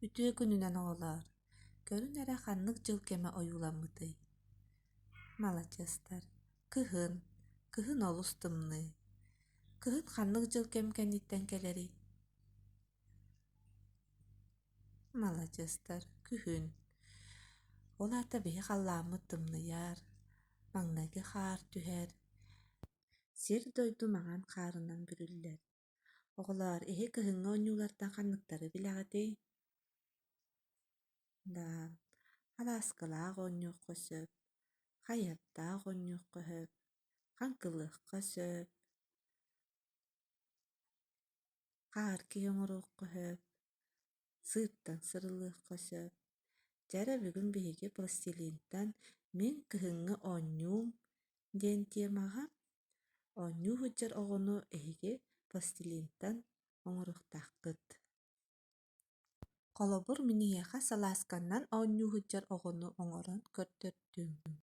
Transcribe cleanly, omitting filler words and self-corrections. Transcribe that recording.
Үтүө күнүнэн оҕолоор, көрүҥ эрэ ханнык дьыл кэмэ ойууламмытый? Маладьыастар, кыһын, кыһын олус тымныы. Кыһын ханнык дьыл кэм кэнниттэн кэлэрий? Маладьыастар, күһүн. Ол аата биһи халлааммыт тымныйар, маҥнайгы хаар түһэр, сир-дойду маҥан хаарынан бүрүллэр. Оҕолоор, эһи кыһыҥҥы оонньуулартан ханныктары билэҕитий? Да, алааскалаах оонньуохха сөп, хайыһардаах оонньуохха сөп, хаҥкылыахха сөп, хаар киһи оҥоруохха сөп, сыыртан сырылыахха сөп. Дьэ эрэ бүгүн биһиги пластилинтан «Мин кыһыҥҥы оонньуум» диэн темаҕа оонньуу сылдьар оҕону эһиги пластилинтан оҥоруохтааххыт. Холобур, мин эһиэхэ салаасканнан оонньуу сылдьар оҕону оҥорон көрдөрдүм.